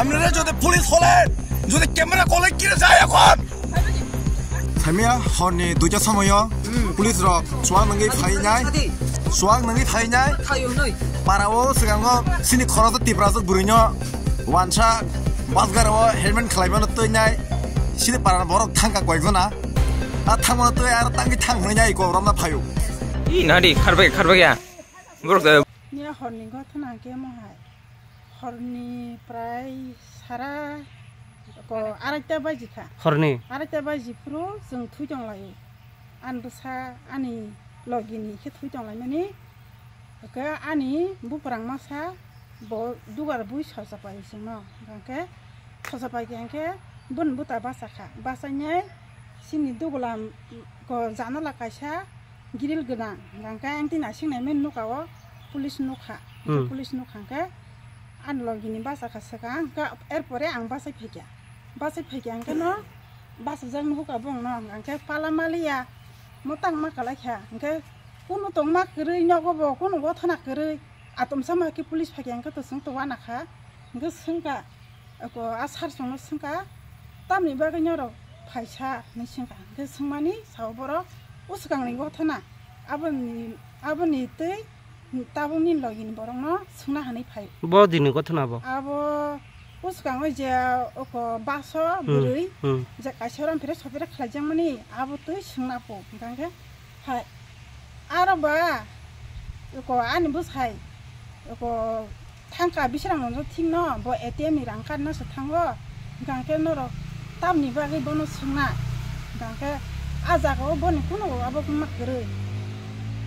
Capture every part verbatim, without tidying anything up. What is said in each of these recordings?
Amnare jodi police hole, jodi camera kole kire jai ekhon? Samia horni duita somoyo police rok chuwak nangwi phainai, chuwak nangwi phainai. Para o swngango sini khoroksa Tiprasa bwrwino wansa basgar o helmet khlaimano twinai. Sini para borok thangka koyekjona. A thangmano twi aro tangwi thang hwnwi nai ko romna phaio. I nadi kharbag kharbag ya. Borok da. Niya horni gothona kemo hai. Horni prai sara ko araita baji kha. Horni? Araita baji phuru chwng thui tong lai. An bwsa ani logini khe thui tong lai mani. Ke ani buprang masa bo dugar bui sosa pai singno. Hwnkhe sosa pai khe hwnkhe bun buta basa kha. Basa nyai sini dugulam ko janala kaisa grill gwnang. Hwnkhe ang tini aswk nai mani nukha o police nukha. Hmm. Police nukha hwnkhe ani logini basa kha swkang. Hwnkhe erpore ang bachai phaikha. Bachai phaikha hwnkhe no bachajak nuhukha bongno. Hwnkhe pala maliya mo tangma kalaikha. Hwnkhe kunu tongma kwrwi nogo bo kunu gothona kwrwi. Atomsa ma khe police phaikha hwnkhe to chwng to wanakha. Hwnkhe swngkha. Ako a sar songno swngkha, "Tamni bagwi norok phaisa?" hinwi swngkha. Hwnkhe swngmani sao borok, "O swkangni gothona, aboni, aboni twi tabukni logini borokno swngna hinwi phai." Bo dini gothona bo? Abo o swkango je oko baso hmm, bwrwi, hmm, je kaisa ram phire sopire khlaijakmani, abo twi swngna po. Hwnkhe Hai, aro ba, ko ani bwsai, ko thangka bisrang no thik no, bo A T M ni rang card no se thango, hwnkhe norok tamni bagwi bono swngna, hwnkhe a jaga o boni kunu abo ma kwrwi,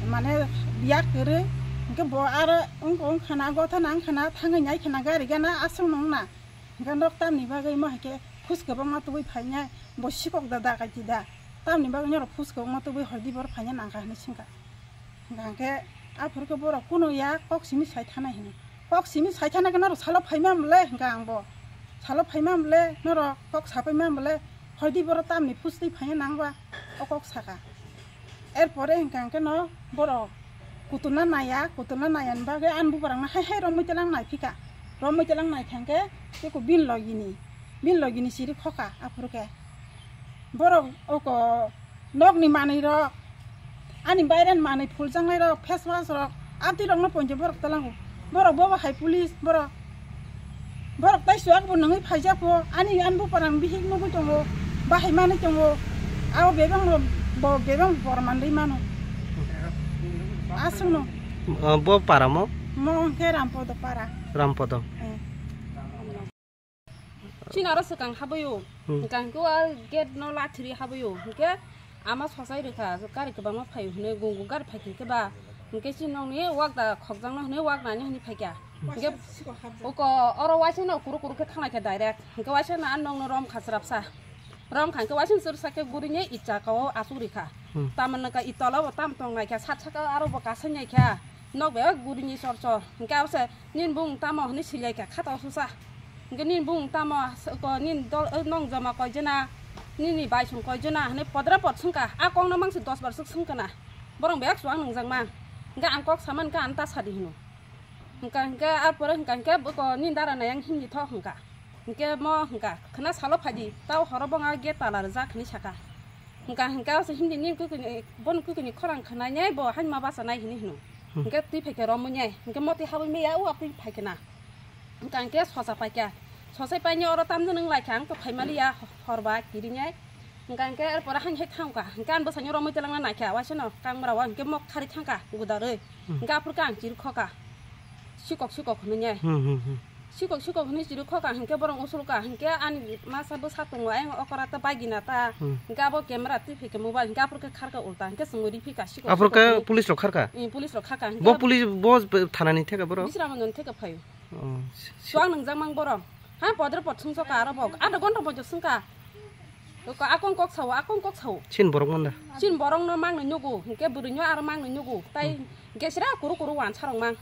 mane biya kwrwi, hwnkhe bo aro wng, wngkhana, gothana wngkhana, thangwi naikhana gari gana aswk no wngna, hwnkhe norok tamni bagwi mo hai khe khus kwbangma tubui phainai, bo sikok da, da kaiti da. Tamni bagwi norok phus kwbangma tubui hoi di borok phaina nangkha hinwi swngkha. Hwnkha hwnkhe aphuru khe borok kunu ya kok simi sai thana hino. Kok simi sai thana khe norok salo phaima mole hwnkha ang bo. Salo phaima mole norok kok sapaima mole hoi di borok tamni phus twi phaina nangba o kok saka. Erpore hwnkha hwnkhe no borok kutuna naya, kutuna naya ni bagwi ani bubarakno hai hai romwi telang naiphika. Romwi telang naikha hwnkhe tei ko bini logini, bini logini siri khoka aphuru khe. Borok oko nokni manwi rok, ani baireni manwi phuljaknai rok, face wash rok, abtwi rokno poito borok talango. Borok bobo hai police borok. Borok tai chuwak bo nungwi phaijak bo, ani, ani buparang bihik nugwi tongo, bahai manwi tongo. Abo bebang bo, bo bebang bor manwi mano. Aswkno. Ah, bo para mo? Mo hwnkhe Rampodo para. Rampodo. Eh. Chini aro swkang habwi o. Hmm. Hwnkha hwnkhe o gate no lathiri habwi o. Hwnkhe ama sochai rwkha, gari kwbangma phaio hwnwi, gung gung gari phaikhe ba. Hwnkhe chini nokni wak da khokjakno hwnwi wak nani hwnwi phaikha. Hwnkhe oko oro waisa no kuru kuru khe thangnaikha direct. Hwnkhe waisa no a nokno romkha chwrapsa. Romkha hwnkhe waisa no chwrwsa khe guriwi i chakao achuk rikha. Hmm. Tamoni ka i tola bo tam tongnaikha, sat saka aro bo kasainaikha. Nok bai o gurini chor chor. Hwnkhe abo se nini bung tamo hwnwi swi lai kha kha to susa. Hwnkhe nini bung tamo ko nini dol, o nong joma koi jona, nini bai song koi jona hwnwi podra pod swngkha. A kokno mangsi dos bar swk swngkha na. Borok bai chuwak nwngjak ma. Hwnkhe ang kok sama hwnkhe ano ta sadi hwno. Hwnkha hwnkhe a pore hwnkha hwnkhe bwko nini dara nai ang himdi tho hwnkha. Hwnkhe mo hwnkha khwna salo phaidi, tao horo bo nga gate tala rwjak hwnwi saka. Hwnkha hwnkhe o se himdi ni kwkwi ni, bono kwkwi ni khorang khwnai nai bo haima basa nai hwnwi hwno. Hmm. Hwnkhe twi phaikhe romwi nai, hwnkhe motwi habwi maya o twi phaikhe na. Hwnkha hwnkhe sosa paikha, sosai painai oro tamjani wng laikha, ang to phaimaliya hor ba kiri nai. Hwnkha hwnkhe er pore haino hai thangkha, hwnkhe ani bwsai no romwi twlangna naikha, waisa no kang mora o hwnkhe mok khari thangkha gudarwi. Hmm. Hwnkhe aphuru khe ang chiri khoka, sikok sikok hwnwi nai. Hmm, hmm, hmm. Sikok sikok hwnwi chiri khoka hwnkhe borok usulka hwnkhe ani masa bwsa tongo ayang okora ta bagina ta. Hmm. Hwnkhe abo camera twi phaikha mobile hwnkhe aphuru khe kharkha ulta hwnkhe chwngwi ri phika sikok. Aphuru sikok khe hwnwi. Police rok kharkha? Eh, police rok kharkha hwnkhe. Bo police bo thanani theka borok? Bisramano theka phaio. Oh, si-, si- Chuwak nwngjak mang borok. Ha podre pod sungsoka aro bok adha ghonta poito sungkha. Ko akong kok sao, akong kok sao. Chin borok manda. Chin borok no mangni nugu, hwnkhe bwrwi no aro mangni nugu. Tai hmm. Hwnkhe sira kuru kuru wansa rok mang.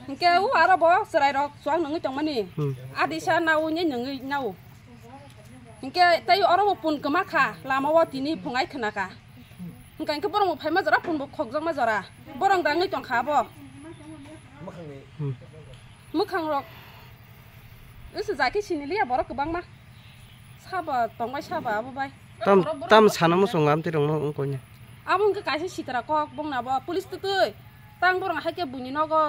Hwnkhe u aro bo chwrai rok chuwak nungwi tongmani. Hmm. Adisa nao ni nungwi nao. Hwnkhe tai oro bo pun kwma kha, lama o tini phungai khna kha. Hwnkhe hwnkhe borok bo phaima jora pun bo khokjakma jora. Borok dangwi tongkha abo. Hmm. Mwkhang rok. Bwswk jaki siniliya borok kwbangma. Sabo tongbai sabo abo bai. Tam, borok, borok tam borok sana siniliya. Muchungo amtwi rokno wngkoni. Abo wngkha kaisa sitra kok bongna bo police twtwi tang borok haikhe buini nogo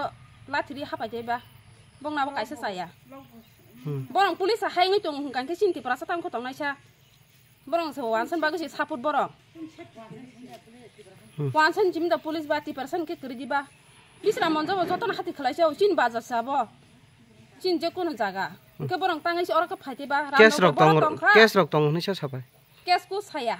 lathiri hapai taiba. Bongna bo kaisa chaya. Hmm. Borok police hai wngwi tong hwnkha khe chini Tiprasa tang kho tongnaisa. Borok se wansan bagwi se support borok. Hmm. Wansan chimda police ba Tiprasa khe kwrwi diba. Bisra monjo bo jotono hati khlai se chin bazar sa bo. Chin je kono jaga. Hmm. Ke borok tangwi se oro khe phai taiba. Case Ramnagar rok borok tong, tongkha. Case rok tong hwnwi sa sabai. Case ko saya.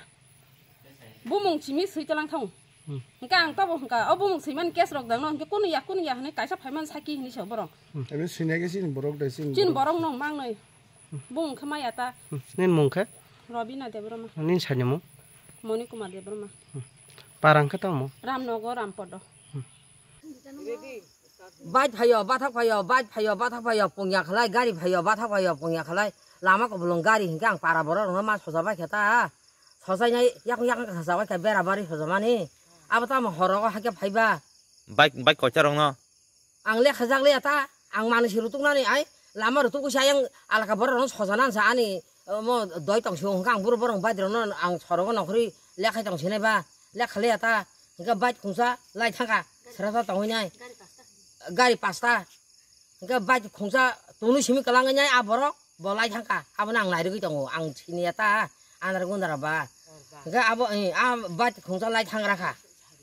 Bumung chimi swi talang thang. Hmm. Hwnkhe ang tobo hwnkha, o bumung swiman case rok dangno, hwnkhe kunu ya, kunu ya hwnwi kaisa phaiman saki hwnwi sa borok. Hmm. Ebe sinai khe chini borok de, chini Chini borok. Borok no mangnoi. Hmm. Bumung khe maya ta. Hmm. Nini mung khe? Robina Debbarma. Nini sani mung? Moni Kumar Debbarma. Hmm. Parang khe tamo? Ramnagar, Rampodo. Hmm. Bike phaio, bathak phaio, bike phaio, bathak phaio, pungya khlai, gari phaio, bathak phaio, pungya khlai. Lama kubulung gari hinkhe ang para borok rokno ma sojabai khe ta. Sojainai yakung yakung khe sajagwi khe bera bari sojamani. Abo tamo horogo hakhe phaiba. Bike, bike koita rokno? Ang lekha jak liya ta, ang manwi se rutuknani ai, lama rutukgwi se ayang alaka borok rokno sojana sa ani, omo doi tong sio hwnkha ang buro borok bai rokno ang sorogo nongkhorwi lekhai tong sinai ba, lekha liya ta, hwnkhe bike khungsa lai thangkha, srasa tongwi nai. Gari pasta. Hwnkhe bike khungsa tungni simi kwlangwi nai a borok. Bo lai thangkha, abono ang nairwgwi tongo, ang siniya ta, andar gundara ba. Hwnkhe abo, eh, a bike khungsa lai thangra kha.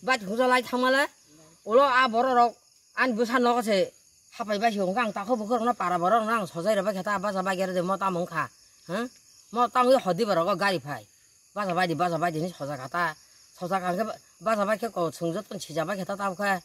Bike khungsa lai thangmale, ulo a borok rok ani bwsa nogo se hapai bai se, hwnkhe ang takhuk bukhuk rokno para borok rokno ang sojai rwbai khe ta, basa bai khe rw de mo tamo wngkha, hmm? Mo tamo wngwi hodi borok o gari phai. Basa bai di, basa bai di hinwi sojak kha ta. Sojak kha hwnkhe basa bai khe kok swng joto sijak bai khe ta tabukhe.